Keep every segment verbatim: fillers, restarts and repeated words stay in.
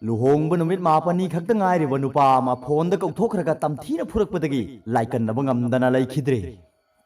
ꯂꯨꯍꯣꯡꯕ ꯅꯨꯃꯤꯠ ꯃꯥꯄꯟꯅꯤ ꯈꯛꯇ ꯉꯥꯏꯔꯤꯕ ꯅꯨꯄꯥ ꯑꯃ ꯐꯣꯟꯗ ꯀꯧꯊꯣꯛꯈ꯭ꯔꯒ ꯇꯝꯊꯤꯅ ꯐꯨꯔꯛꯄꯗꯒꯤ ꯂꯥꯏꯀꯟꯅꯕ ꯉꯝꯗꯅ ꯂꯩꯈꯤꯗ꯭ꯔꯦ꯫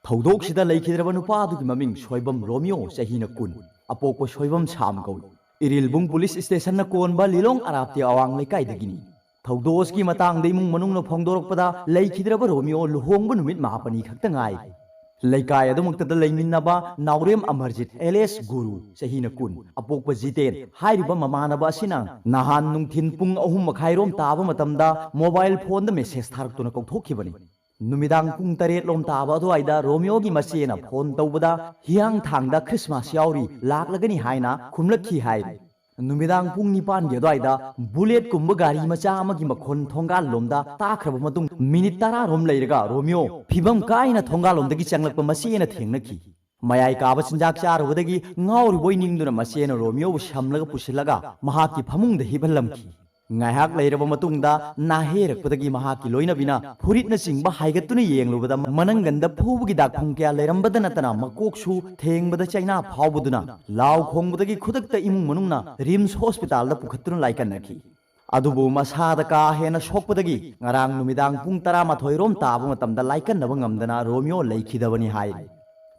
ꯊꯧꯗꯣꯛꯁꯤꯗ ꯂꯩꯈꯤꯗ꯭ꯔꯕ ꯅꯨꯄꯥ ꯑꯗꯨꯒꯤ ꯃꯃꯤꯡ ꯁꯣꯏꯕꯝ ꯔꯣꯃꯤꯌꯣ, ꯆꯍꯤꯅ ꯀꯨꯟ, ꯑꯄꯣꯛꯄ ꯁꯣꯏꯕꯝ ꯁꯥꯝ ꯀꯧꯏ꯫ ꯏꯔꯤꯜꯕꯨꯡ ꯄꯨꯂꯤꯁ ꯁ꯭ꯇꯦꯁꯟꯅ ꯀꯣꯟꯕ ꯂꯤꯂꯣꯡ ꯑꯔꯥꯞꯇꯤ ꯑꯋꯥꯡ ꯂꯩꯀꯥꯏꯗꯒꯤꯅꯤ꯫ ꯊꯧꯗꯣꯛ ꯑꯁꯤꯒꯤ ꯃꯇꯥꯡꯗ ꯏꯃꯨꯡ ꯃꯅꯨꯡꯅ ꯐꯣꯡꯗꯣꯔꯛꯄꯗ, ꯂꯩꯈꯤꯗ꯭ꯔꯕ ꯔꯣꯃꯤꯌꯣ ꯂꯨꯍꯣꯡꯕ ꯅꯨꯃꯤꯠ ꯃꯥꯄꯟꯅꯤ ꯈꯛꯇ ꯉꯥꯏꯔꯤ꯫ ꯂꯩꯀꯥꯏ ꯑꯗꯨꯃꯛꯇꯗ ꯂꯩꯃꯤꯟꯅꯕ ꯅꯥꯎꯔꯦꯝ ꯑꯃꯔꯖꯤꯠ, ꯑꯦꯂꯤꯌꯥꯁ ꯒꯨꯔꯨ, ꯆꯍꯤꯅ ꯀꯨꯟ, ꯑꯄꯣꯛꯄ ꯖꯤꯇꯦꯟ ꯍꯥꯏꯔꯤꯕ ꯃꯃꯥꯟꯅꯕ ꯑꯁꯤꯅ ꯅꯍꯥꯟ ꯅꯨꯡꯊꯤꯟ ꯄꯨꯡ ꯑꯍꯨꯝ ꯃꯈꯥꯏꯔꯣꯝ ꯇꯥꯕ ꯃꯇꯝꯗ ꯃꯣꯕꯥꯏꯜ ꯐꯣꯟꯗ ꯃꯦꯁꯦꯖ ꯊꯥꯔꯛꯇꯨꯅ ꯀꯧꯊꯣꯛꯈꯤꯕꯅꯤ꯫ ꯅꯨꯃꯤꯗꯥꯡ ꯄꯨꯡ ꯇꯔꯦꯠ ꯂꯣꯝ ꯇꯥꯕ ꯑꯗꯨꯋꯥꯏꯗ ꯔꯣꯃꯤꯌꯣꯒꯤ ꯃꯆꯦꯅ ꯐꯣꯟ ꯇꯧꯕꯗ, "ꯍꯤꯌꯥꯡꯊꯥꯡꯗ ꯈ꯭ꯔꯤꯁꯃꯥꯁ ꯌꯥꯎꯔꯤ, ꯂꯥꯛꯂꯒꯅꯤ" ꯍꯥꯏꯅ ꯈꯨꯝꯂꯛꯈꯤ ꯍꯥꯏꯔꯤ꯫ ꯅꯨꯃꯤꯗꯥꯡ ꯄꯨꯡ ꯅꯤꯄꯥꯟꯒꯤ ꯑꯗꯨꯋꯥꯏꯗ ꯕꯨꯂꯦꯠꯀꯨꯝꯕ ꯒꯥꯔꯤ ꯃꯆꯥ ꯑꯃꯒꯤ ꯃꯈꯣꯟ ꯊꯣꯡꯒꯥꯜ ꯂꯣꯝꯗ ꯇꯥꯈ꯭ꯔꯕ ꯃꯇꯨꯡ, ꯃꯤꯅꯤꯠ ꯇꯔꯥ ꯔꯣꯝ ꯂꯩꯔꯒ ꯔꯣꯃꯤꯌꯣ ꯐꯤꯕꯝ ꯀꯥꯏꯅ ꯊꯣꯡꯒꯥꯜ ꯂꯣꯝꯗꯒꯤ ꯆꯪꯂꯛꯄ ꯃꯆꯦꯅ ꯊꯦꯡꯅꯈꯤ꯫ ꯃꯌꯥꯏ ꯀꯥꯕ ꯆꯤꯟꯖꯥꯛ ꯆꯥꯔꯨꯕꯗꯒꯤ ꯉꯥꯎꯔꯤꯕꯣꯏ ꯅꯤꯡꯗꯨꯅ ꯃꯆꯦꯅ ꯔꯣꯃꯤꯌꯣꯕꯨ ꯁꯝꯂꯒ ꯄꯨꯁꯤꯜꯂꯒ ꯃꯍꯥꯛꯀꯤ ꯐꯃꯨꯡꯗ ꯍꯤꯞꯍꯜꯂꯝꯈꯤ꯫ ꯉꯥꯏꯍꯥꯛ ꯂꯩꯔꯕ ꯃꯇꯨꯡꯗ ꯅꯥꯍꯦꯔꯛꯄꯗꯒꯤ ꯃꯍꯥꯛꯀꯤ ꯂꯣꯏꯅꯕꯤꯅ ꯐꯨꯔꯤꯠꯅꯆꯤꯡꯕ ꯍꯥꯏꯒꯠꯇꯨꯅ ꯌꯦꯡꯂꯨꯕꯗ, ꯃꯅꯪꯒꯟꯗ ꯐꯨꯕꯒꯤ ꯗꯥꯛꯐꯝ ꯀꯌꯥ ꯂꯩꯔꯝꯕꯗ ꯅꯠꯇꯅ ꯃꯀꯣꯛꯁꯨ ꯊꯦꯡꯕꯗ ꯆꯩꯅꯥ ꯐꯥꯎꯕꯗꯨꯅ ꯂꯥꯎ ꯈꯣꯡꯕꯗꯒꯤ ꯈꯨꯗꯛꯇ ꯏꯃꯨꯡ ꯃꯅꯨꯡꯅ ꯔꯤꯝꯁ ꯍꯣꯁꯄꯤꯇꯥꯜꯗ ꯄꯨꯈꯠꯇꯨꯅ ꯂꯥꯏꯀꯠꯅꯈꯤ꯫ ꯑꯗꯨꯕꯨ ꯃꯁꯥꯗ ꯀꯥ ꯍꯦꯟꯅ ꯁꯣꯛꯄꯗꯒꯤ ꯉꯔꯥꯡ ꯅꯨꯃꯤꯗꯥꯡ ꯄꯨꯡ ꯇꯔꯥꯃꯥꯊꯣꯏ ꯔꯣꯝ ꯇꯥꯕ ꯃꯇꯝꯗ ꯂꯥꯏꯀꯠꯅꯕ ꯉꯝꯗꯅ ꯔꯣꯃꯤꯌꯣ ꯂꯩꯈꯤꯗꯕꯅꯤ ꯍꯥꯏꯔꯤ꯫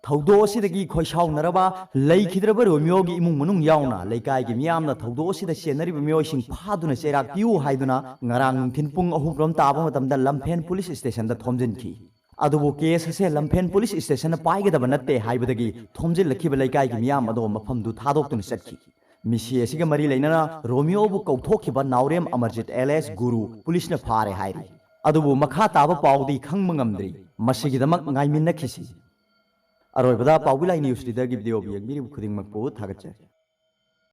ꯊꯧꯗꯣꯛ ꯑꯁꯤꯗꯒꯤ ꯈꯣꯏꯁꯥꯎꯅꯔꯕ ꯂꯩꯈꯤꯗ꯭ꯔꯕ ꯔꯣꯃꯤꯌꯣꯒꯤ ꯏꯃꯨꯡ ꯃꯅꯨꯡ ꯌꯥꯎꯅ ꯂꯩꯀꯥꯏꯒꯤ ꯃꯤꯌꯥꯝꯅ ꯊꯧꯗꯣꯛ ꯑꯁꯤꯗ ꯆꯦꯟꯅꯔꯤꯕ ꯃꯤꯑꯣꯏꯁꯤꯡ ꯐꯥꯗꯨꯅ ꯆꯩꯔꯥꯛ ꯄꯤꯌꯨ ꯍꯥꯏꯗꯨꯅ ꯉꯔꯥꯡ ꯅꯨꯡꯊꯤꯟ ꯄꯨꯡ ꯑꯍꯨꯝ ꯔꯣꯝ ꯇꯥꯕ ꯃꯇꯝꯗ ꯂꯝꯐꯦꯟ ꯄꯨꯂꯤꯁ ꯁ꯭ꯇꯦꯁꯟꯗ ꯊꯣꯝꯖꯤꯟꯈꯤ꯫ ꯑꯗꯨꯕꯨ ꯀꯦꯁ ꯑꯁꯦ ꯂꯝꯐꯦꯟ ꯄꯨꯂꯤꯁ ꯁ꯭ꯇꯦꯁꯟꯅ ꯄꯥꯏꯒꯗꯕ ꯅꯠꯇꯦ ꯍꯥꯏꯕꯗꯒꯤ ꯊꯣꯝꯖꯤꯜꯂꯛꯈꯤꯕ ꯂꯩꯀꯥꯏꯒꯤ ꯃꯤꯌꯥꯝ ꯑꯗꯣ ꯃꯐꯝꯗꯨ ꯊꯥꯗꯣꯛꯇꯨꯅ ꯆꯠꯈꯤ꯫ ꯃꯤꯁꯤ ꯑꯁꯤꯒ ꯃꯔꯤ ꯂꯩꯅꯅ ꯔꯣꯃꯤꯌꯣꯕꯨ ꯀꯧꯊꯣꯛꯈꯤꯕ ꯅꯥꯎꯔꯦꯝ ꯑꯃꯔꯖꯤꯠ ꯑꯦꯂꯤꯌꯥꯁ ꯒꯨꯔꯨ ꯄꯨꯂꯤꯁꯅ ꯐꯥꯔꯦ ꯍꯥꯏꯔꯤ꯫ ꯑꯗꯨꯕꯨ ꯃꯈꯥ ꯇꯥꯕ ꯄꯥꯎꯗꯤ ꯈꯪꯕ ꯉꯝꯗ꯭ꯔꯤ꯫ ꯃꯁꯤꯒꯤꯗꯃꯛ ꯉꯥꯏꯃꯤꯟꯅꯈꯤꯁꯤ꯫ ꯑꯔꯣꯏꯕꯗ ꯄꯥꯎꯕꯤ ꯂꯥꯏ ꯅ꯭ꯌꯨꯁ ꯂꯤꯗꯔꯒꯤ ꯚꯤꯗꯤꯑꯣꯕꯨ ꯌꯦꯡꯕꯤꯔꯤꯕ ꯈꯨꯗꯤꯡꯃꯛꯄꯨ ꯊꯥꯒꯠꯆꯔꯤ꯫